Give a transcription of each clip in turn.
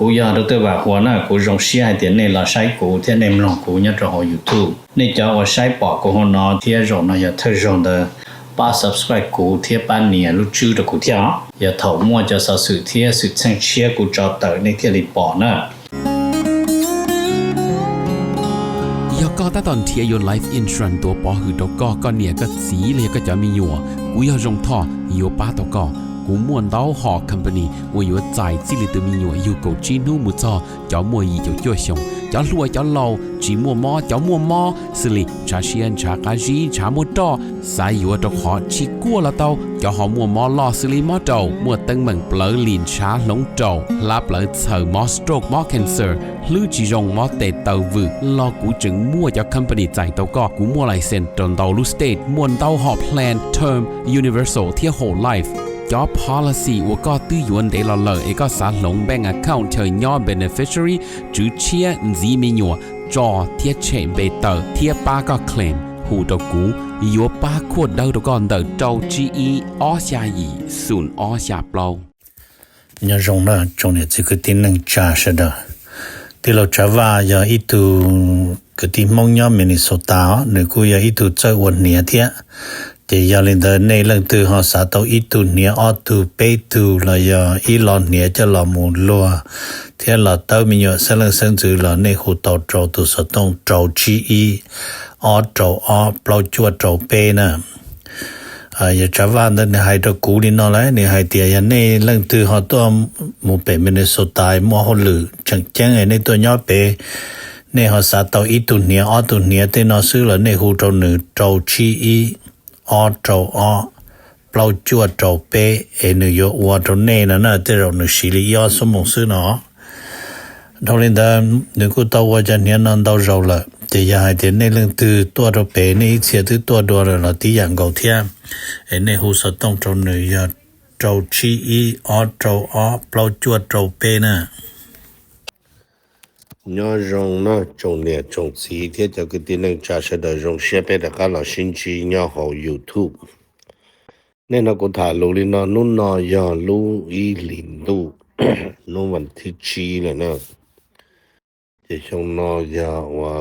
Kuv yog Dr. Vam Huas na, kuv zoo siab hais tias nej los saib kuv thiab nej mloog kuv nyob rau hauv YouTube. Nej cov uas saib pom kuv hauv no thiab zaum no yog thawj zaug ntawd, pab subscribe kuv thiab pab nias lub tswb rau kuv thiab os. Yog thaum muaj cov xov xwm thiab xwm txheej tshiab kuv tso tawm nej thiaj li pom na. Yog koj tab tom nrhiav yuav life insurance tuav pov hwm rau koj, koj niam koj txiv los yog koj cov me nyuam, kuv yog Zoo Thoj yuav pab tau koj. Kuv muaj ntau hom company uas yuav txais txij li tus me nyuam yug kaum tsib hnub mus txog cov muaj yim caum cuaj xyoos, cov hluas cov laus, tsis muaj mob cov muaj mob, xws li ntshav siab ntshav qab zib ntshav muaj roj, xav yuav rau qhov tsis kuaj los tau, cov ho muaj mob loj xws li mob raum, muaj teeb meem plawv lim ntshav hloov raum, hlab plawv txhaws, mob stroke mob cancer, hlwb tsis zoo mob tes taw vwm los kuv tseem muaj cov company txais tau koj. Kuv muaj license rau ntau lub state, muaj ntau hom plan term, universal thiab whole life. Cov policy uas koj twb yuav ntev los lawm es koj xav hloov bank account chaw nyob beneficiary, tswv tshiab, ntxiv me nyuam, tso thiab tshem npe tawm thiab pab koj claim, hu rau kuv, yuav pab khuaj dawb rau koj ntawm rau tsib ib ob xya yim xoom ob xya plaub. Nyob zoo na tsoom niam txiv kwv tij neej tsa sawv daws. Tij laug Tsav Vaj yog ib tug kwv tij Hmoob nyob Minnesota os, nws kuj yog ib tug txawj ua hniav thiab. Ces yog li ntawd nej leej twg ho xav tau ib tug hniav ob tug peb tug los yog ib lo hniav coj los mus luag thiab los tawb me nyuam xeeb leej xeeb ntxwv los nej hu tau rau tus xov tooj rau tsib ib ob rau ob plaub cuaj rau peb na. Yog Tsav Vaj ntawd nws hais rau kuv li no lawm, nws hais tias yog nej leej twg ho tuaj mus pem Minnesota muaj hauj lwm tseem ceeb nej tuaj nyob pem, nej ho xav tau ib tug hniav ob tug hniav tej no xwb los nej hu rau nws rau tsib ib ob rau ob plaub cuaj rau peb es nws yuav ua rau nej no na, tej zaum nws siv li ib ob xuab moos xwb no. Dhau li ntawd nws kuj tau ua cov hniav no ntau zaus lawm, ces yog hais tias nej leej twg tuaj rau pem nej ib txhia twb tuaj dua lawm los tib yam nkaus thiab, es nej hu xov tooj rau nws yog rau tsib ib ob rau ob plaub cuaj rau peb na. Nyob zoo no tsoom niam tsoom txiv thiab cov kwv tij neej tsa sawv daws, zoo siab peb rov qab los sib ntsib nyob hauv YouTube. Nej no kuv tham lus li no, hnub no yog lub ib hlis ntuj, hnub vas thib tsib lawm na. Ces xyoo no yog ua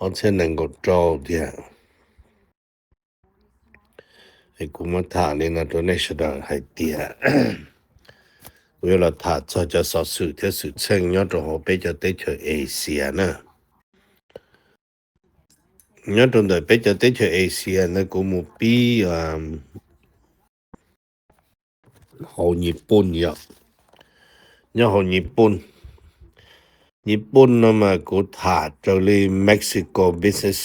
ob txhiab nees nkaum rau tiag. Es kuv muab tham li no rau nej sawv daws hais tias kuv yuav los tham txog cov xov xwm thiab xwm txheej nyob rau hauv peb cov teb chaws Asia na. Nyob rau ntawm peb cov teb chaws Asia ntawd kuv mus pib hauv Nyij Pooj yom. Nyob hauv Nyij Pooj, Nyij Pooj no mas kuv tham raws li Mexico Business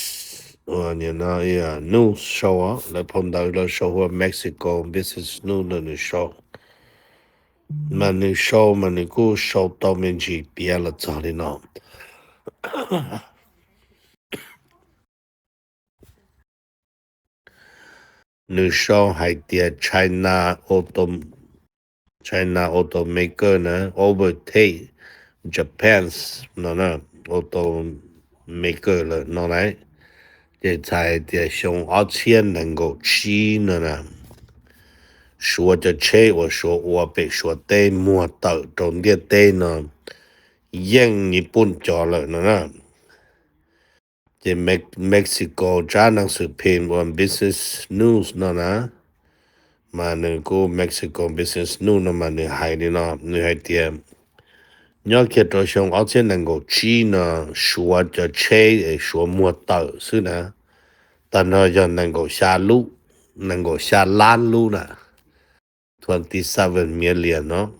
News show, lawv phau ntawv lawv sau hu ua Mexico Business News no nws sau. Mas nws sau mas nws kuj sau tau me ntsis piav los txog li no. Nws sau hais tias China auto, China automaker na overtake Japan's no na, automaker lawm no na. Ces txhais tias xyoo ob txhiab nees nkaum tsib no na, Suav cov tsheb uas Suav ua pem Suav teb muag tawm rau ntiaj teb no yeej Nyij Pooj cov lawm no na. Ces Mexico tsab neej xwm phim ua Business News no na, mas nws kuj Mexico Business News no mas nws hais li no, nws hais tias nyob kiag rau xyoo ob txhiab nees nkaum tsib no Suav cov tsheb es Suav muag tawm xwb na, tag nrho yog nees nkaum xya lub, nees nkaum xya lab lub na, twenty seven million no.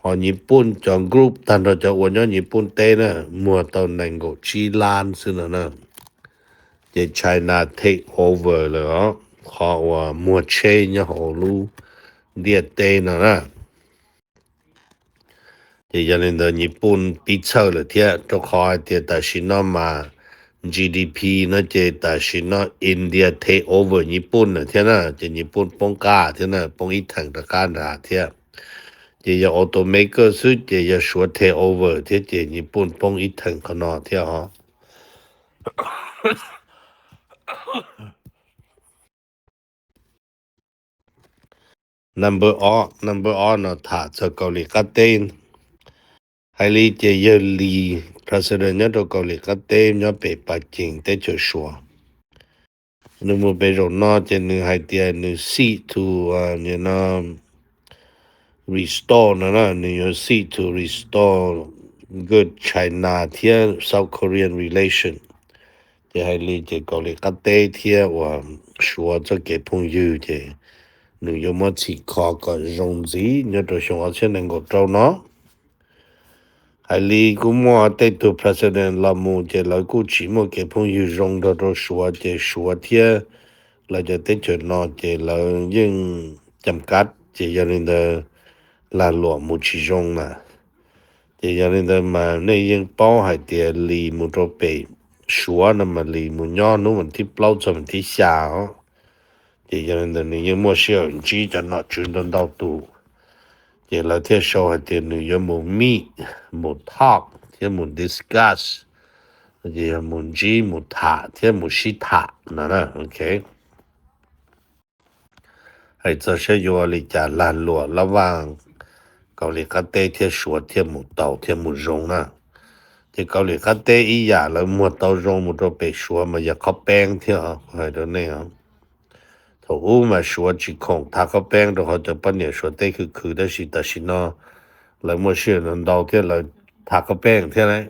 Ho Nyij Pooj cov group tag nrho cov ua nyob Nyij Pooj teb na muag tau nees nkaum tsib lab xwb no na. Ces China take over lawm os, qhov uas muag tsheb nyob hauv lub ntiaj teb no na. Ces yog li ntawd Nyij Pooj pib txhawj lawm thiab, rau qhov hais tias tam sim no mas G D P no ces tam sim no India take over Nyij Pooj lawm thiab na, ces Nyij Pooj poob qab thiab na, poob ib theem rov qab nrad thiab. Ces yog automaker xwb ces yog Suav take over thiab ces Nyij Pooj poob ib theem qhov no thiab os. Number ob, number ob no tham txog Kaus Lim Qab Teb. Hais li ces yawg Lee, president nyob rau Kaus Lim Qab Teb nyob pem Pas Cees teb chaws Suav. Nws mus pem zaum no ces nws hais tias nws seek to, no, restore no na, nws yuav seek to restore good China thiab South Korean relation. Ces hais li ces Kaus Lim Qab Teb thiab uas Suav txoj kev phooj ywg ces nws yuav muab txhim kho kom zoo ntxiv nyob rau xyoo ob txhiab nees nkaum rau no. Hais li kuj muaj tej tug president los mus ces lawv kuj tsis muaj kev phooj ywg zoo nrog rau Suav ces Suav thiab lawv cov teb chaws no ces lawv yeej cam kab ces yog li ntawd lag luam mus tsis zoo na. Ces yog li ntawd mas nej yeej paub hais tias Lee mus rau pem Suav no mas Lee mus nyob hnub vas thib plaub txog vas thib xya os. Ces yog li ntawd nws yeej muaj sij hawm ntsib cov nom tswv ntau ntau tus. Ces lawv thiaj sau hais tias nws yuav mus meet, mus talk thiab mus discuss, ces yog mus ntsib mus tham thiab mus sib tham no na, ok. Hais txog saib yuav ua li cas lag luam lab vaj Kaus Lim Qab Teb thiab Suav thiaj mus tau thiaj mus zoo na. Ces Kaus Lim Qab Teb ib yam lawv muag tau zoo mus rau pem Suav mas yog qhov peeb thiab os, kuv hais rau nej os. Thaum ub mas Suav tsis khoom thav qhov peeb rau qhov cov poj niam Suav teb khwv khwv, tab sis tam sim no lawv muaj sij hawm ntau thiab lawv thav qhov peeb thiab lauj.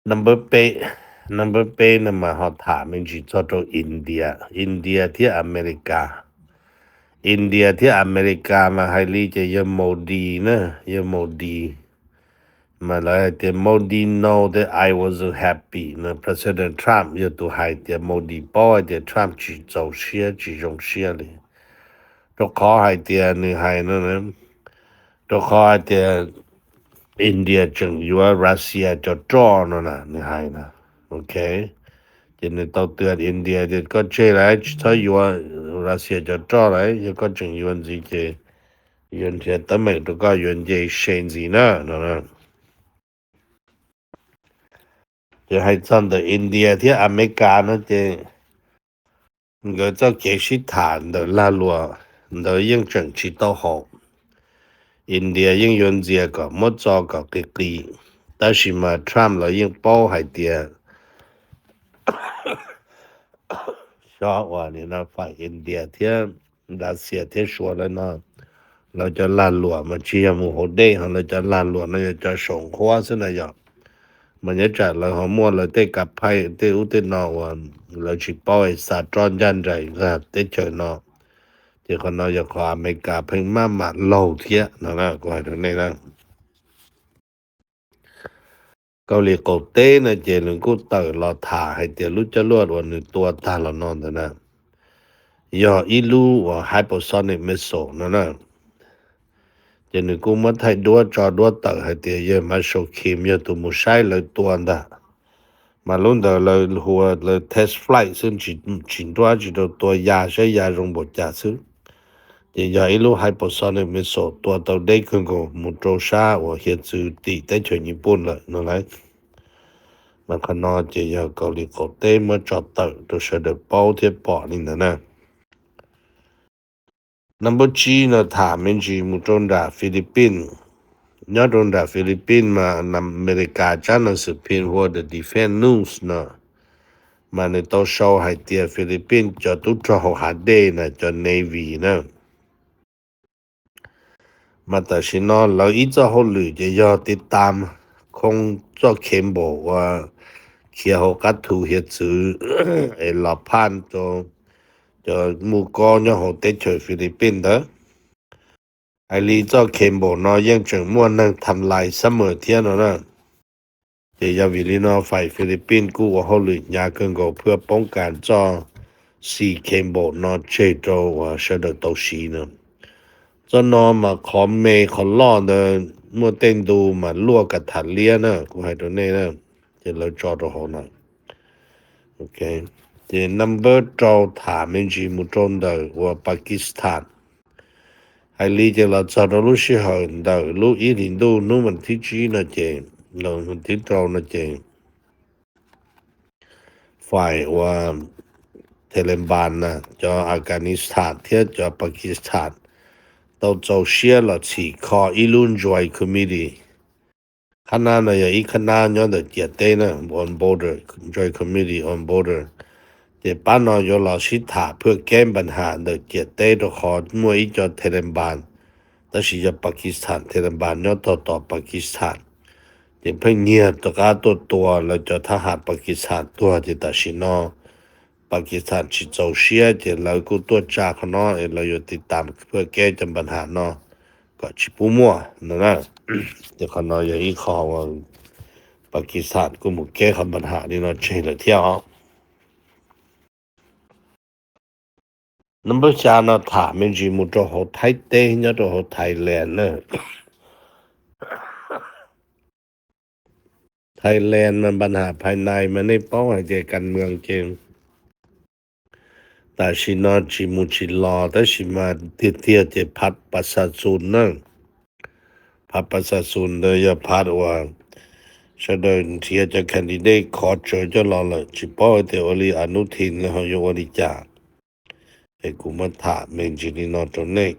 Number peb, number peb no mas ho tham me ntsis txog rau India, India thiab America. India thiab America mas hais li ces yog Modi na, yog Modi. Mas lawv hais tias Modi know that I wasn't happy no, President Trump yog tus hais tias Modi paub hais tias Trump tsis txaus siab tsis zoo siab li. Rau qhov hais tias nws hais no, rau qhov hais tias India tseem yuav Russia cov roj no na, nws hais na, ok. Ces nws tau tw India tias koj tseg lawm, tsis txhob yuav Russia cov roj lawm, yog koj tseem yuav ntxiv ces yuav nrhiav teeb meem rau koj yuav nce se ntxiv na no. Ces hais txog ntawm India thiab Amelikas no ces nkawd txoj kev sib tham ntawm lag luam ntawd yeej tseem tsis tau haum. India yeej yuav ntxias kom muab txo kom qis qis, tab sis mas Trump lawv yeej paub hais tias xyov uas nim no fam India thiab Russia thiab Suav lawv no, lawv cov lag luam mas tsis yog mus hauv dej, ho lawv cov lag luam no yog cov saum nqhuab xwb na yom. Mas nyob tsam lawv ho muaj lawv tej ka phaij tej ub tej no uas lawv tsis paub es xa roj ncaj nraim nqa teb chaws no, ces qhov no yog qhov Amelikas pheej maj mam laug thiab no na, kuv hais rau nej na. Kaus Lim qaum teb no ces nws kuj tawm los tham hais tias lub coj luaj uas nws tua tag los no ntawd na yog ib lub uas hypersonic missile no na. Ces nws kuj muab thaij duab tso duab tawm hais tias yawg Marshall Kim yog tus mus saib lawv tua ntag. Mas lub ntawd lawv hu ua lawv test flight xwb, tsis nruab tsis rau tua ya saib ya zoo npaum cas xwb. Ces yog ib lub hypersonic missile tua tau deb kawg nkaus mus rau sab uas hiav txwv tim teb chaws Nyij Pooj lawm no lauj. Mas qhov no ces yog Kaus Lim qaum teb muab tso tawm rau sawv daws paub thiab pom li ntawd na. Number tsib no tham me ntsis mus rau nram Philippines. Nyob rau nram Philippines mas Amelikas tsab nas xwm phim hu ua The Defense News no mas nws tau sau hais tias Philippines cov tub rog hauv hav dej na, cov Navy na, mas tam sim no lawv ib txoj hauj lwm ces yog tiv tam khoob txoj cable uas khiav hauv qab thu hiav txwv es los phaj rau cov muj kob nyob hauv teb chaws Philippines ntawd. Hais li txoj cable no yeej tseem muaj neeg tham lais summer thiab no na. Ces yog vim li no fais Philippines kuj ua hauj lwm hnyav kawg nkaus phwj poob kas txoj sea cable no tseg rau uas sawv daws tau siv no. Txoj no mas qhov me qhov loj ntawd muaj tej ntu mas luaj kav tham liab na, kuv hais rau nej na, ces lawv tso rau hauv no. Ces number rau tham me ntsis mus rau ntawm uas Pakistan. Hais li ces los txog rau lub sij hawm ntawm lub ib hlis ntuj hnub vas thib tsib no ces, los vas thib rau no ces fais uas Taliban na, cov Afghanistan thiab cov Pakistan tau txaus siab los txhim kho ib lub Joint Committee. Qhab nab no yog ib qhab nab nyob ntawm ciam teb na, on border, Joint Committee on Border. Ces pab no yuav los sib tham phwaj kev npa ham ntawm ciam teb rau qhov muaj ib co Taliban, tab sis yog Pakistan Taliban nyob tog tom Pakistan. Ces pheej nyiag rov qab tuaj tua lawv cov thab ham Pakistan tuag, ces tam sim no Pakistan tsis txaus siab, ces lawv kuj tuaj tsa qhov no es lawv yuav tiv tam phwaj kev cov npa ham no kom tsis pub muaj no na. Ces qhov no yog ib qho uas Pakistan kuj mus kev qhov npa ham li no tseg lawm thiab os. Number xya no tham me ntsis mus rau hauv Thaib teb, nyob rau hauv Thailand na. Thailand mas npa ham phais nais mas nej paub hais tias kas mwm ces tam sim no tsis mus tsis los, tab sis mas tiag tiag ces phav pas xas xus na. Phav pas xas xus ntawd yog phav uas sawv daws nrhiav cov candidate khov tsawv coj los lawm, tsis paub hais tias ua li Anuthin lawv ho yuav ua li cas. Es kuv muab tham me ntsis li no rau nej.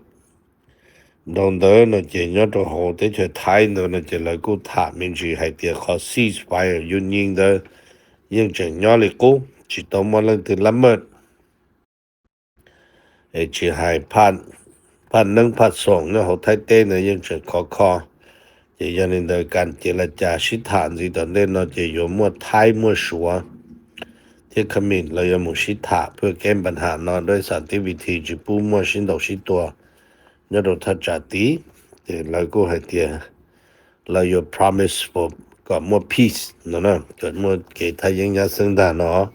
Dhau ntawd no ces nyob rau hauv teb chaws Thaib ntawd no ces lawv kuj tham me ntsis hais tias qhov ceasefire, yus nyi ntawd yeej tseem nyob li qub, tsis tau muaj leej twg lab maj. Es tsis hais phaj neeb phaj xoom nyob hauv Thaib teb ntawd yeej tseem khov kho. Ces yog li ntawd kas ces la cas sib tham ntxiv tom ntej no ces yuav muaj Thaib muaj Suav thiab Kham Min lawv yuav mus sib tham phwaj kev npa ham no, dua xas tiv vi thi tsis pub muaj sib ntaus sib tua nyob rau thaj tsam tid. Ces lawv kuj hais tias lawv yuav promise kom muaj peace no, kom muaj kev thaj yeeb nyab xeeb ntag no.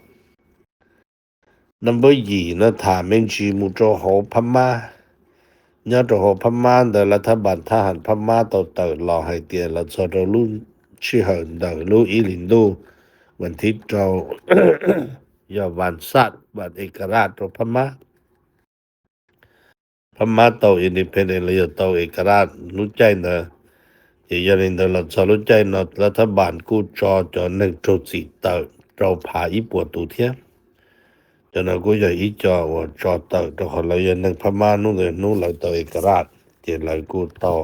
Number yim no tham me ntsis mus rau hauv Phab Mab. Nyob rau hauv Phab Mab ntawd lawv thab npas thab ham Phab Mab tau tawm los hais tias los txog rau lub sij hawm ntawm lub ib hlis ntuj vas thib rau yog vas xaj vas e ka raj rau Phab Mab. Phab Mab tau independent los yog tau e ka raj lub caij ntawd. Ces yog li ntawd los txog lub caij no lawv thab npas kuj tso cov neeg raug txim tawm rau phav ib puas tus thiab. Cov no kuj yog ib co uas tso tawm rau qhov lawv yog neeg Phab Mab hnub ntawd hnub lawv tau e ka raj, ces lawv kuj tau.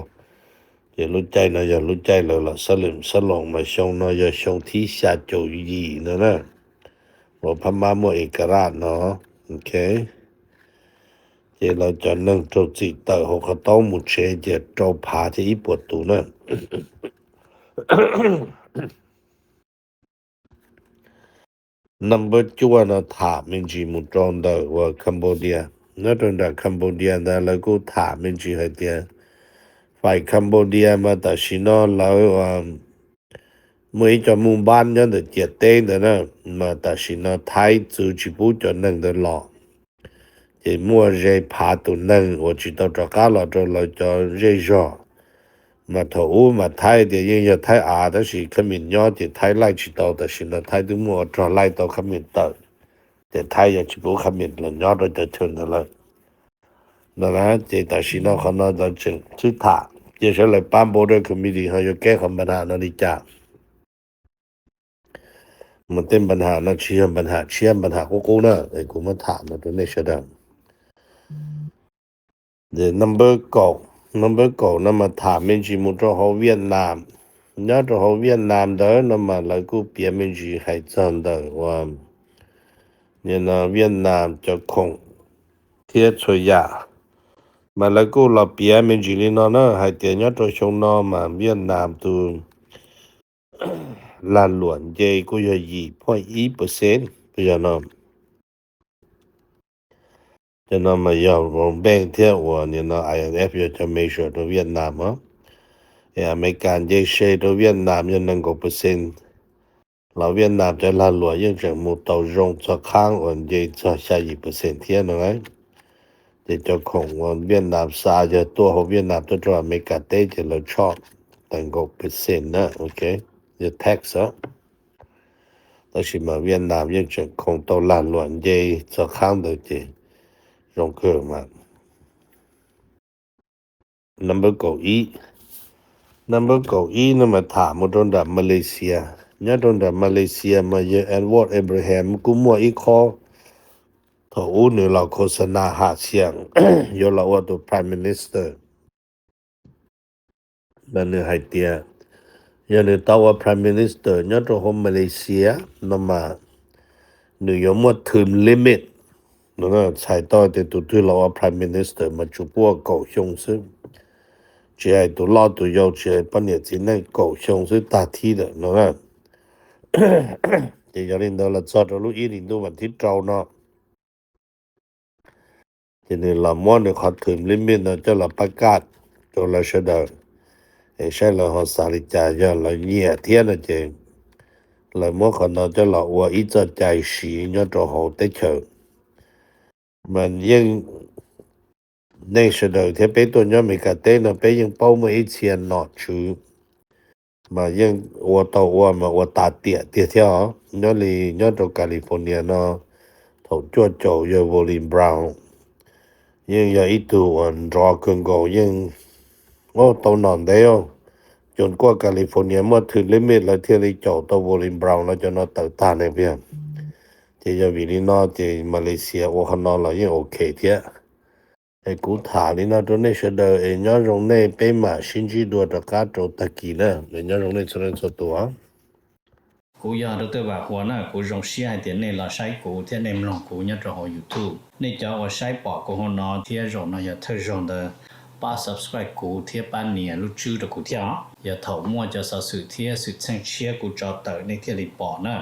Ces lub caij no yog lub caij lawv los xab lwm xab loos mas xyoo no yog xyoo thib xya caum yim no na, uas Phab Mab muaj e ka raj no. Ok, ces lawv cov neeg raug txim tawm hauv qhov taub mus tsev ces rau phav thiab ib puas tus na. Number cuaj no tham me ntsis mus rau ntawm uas Cambodia. Nyob rau nram Cambodia ntawd lawv kuj tham me ntsis hais tias faim Cambodia mas tam sim no lawv muaj ib co muj npab nyob ntawm ciam teb ntawd na, mas tam sim no Thaib txwv tsis pub cov neeg ntawd los. Ces muaj ze phav tus neeg uas tsis tau rov qab los rau lawv cov zej zog. Mas thaum ub mas Thaib tias yeej yog Thaib av, tab sis Khab Mim nyob ces Thaib laij tsis tau, tam sim no Thaib twb muaj ua rog laij tau Khab Mim tawm, ces Thaib yog tsis pub Khab Mim los nyob rau cov chaw ntawd lawm no na. Ces tam sim no qhov no lawv tseem sib tham, cia saib lawv pab Border Committee ho yuav keb qhov npa ham no li cas. Mas tej npa ham no tsis yog npa ham tshiab, npa ham qub qub na, es kuv muab tham no rau nej sawv daws. Number kaum, number kaum no mas tham me ntsis mus rau hauv Vietnam. Nyob rau hauv Vietnam ntawd no mas lawv kuj piav me ntsis hais txog ntawm uas nim no Vietnam cov khoom thiab txhua yam. Mas lawv kuj los piav me ntsis li no na, hais tias nyob rau xyoo no mas Vietnam tus lag luam nce kuj yog yim point ib percent, yog no. Cov no mas yog World Bank thiab uas nim no I M F yog cov measure rau Vietnam os. Es Amelikas nce se rau Vietnam yog nees nkaum percent, los Vietnam cov lag luam yeej tseem mus tau zoo txog qhaab uas nce txog xya yim percent thiab no lauj. Ces cov khoom uas Vietnam xa yog tuaj hauv Vietnam tuaj rau Amelikas teb ces lawv tshoj nees nkaum percent na, ok, yog tax os. Tab sis mas Vietnam yeej tseem khoom tau lag luam nce txog qhaab ntawd ces zoo kawg mas. Number kaum ib, number kaum ib no mas tham mus rau nram Malaysia. Nyob rau nram Malaysia mas yawg Anwar Ibrahim kuj muaj ib qho Thaum ub nws los khos xa nas Hav Xiam yuav los ua tus Prime Minister, mas nws hais tias yog nws tau ua Prime Minister nyob rau hauv Malaysia no mas nws yuav muaj term limit. Txhais tau tias tus twg los ua Prime Minister mas tsuas puab kaum xyoo xwb, tsis hais tus loj tus yau, tsis hais poj niam txiv neej, kaum xyoo xwb tag thib lawm no. Ces yog li ntawd los txog rau lub ib hlis ntuj vas thib rau no ces nws los muab nws qhov term limit no coj los pab kaj rau lawv sawv daws, es saib lawv ho xav li cas. Yog lawv nyiam thiab no ces lawv muab qhov no coj los ua ib txoj cai siv nyob rau hauv teb chaws. Mas yeej, nej sawv daws thiab peb tuaj nyob Amelikas teb no peb yeej paub muaj ib txhia nom tswv mas yeej ua tau ua mas ua tas tiam tiag thiab os. Nyob li nyob rau California no, thaum cuaj caum yawg Willie Brown yeej yog ib tug uas nrov kawg nkaus, yeej tau nom ntev, cov kuaj California muaj term limit lawv thiaj li caum tau Willie Brown los cov no tawm tag ne. Ces yog vim li no ces Malaysia ua qhov no los yeej ok thiab. Es kuv tham li no rau nej sawv daws es nyob zoo nej, peb mam sib ntsib dua rov qab rau tag kis na. Nyob zoo nej txhua leej txhua tus. Kuv yog Dr. Vam Huas na, kuv zoo siab hais tias nej los saib kuv thiab nej mloog kuv nyob rau hauv YouTube. Nej cov uas saib pom kuv hauv no thiab zaum no yog thawj zaug ntawd, pab subscribe kuv thiab pab nias lub tswb rau kuv thiab os. Yog thaum muaj cov xov xwm thiab xwm txheej tshiab kuv tso tawm nej thiaj li pom na.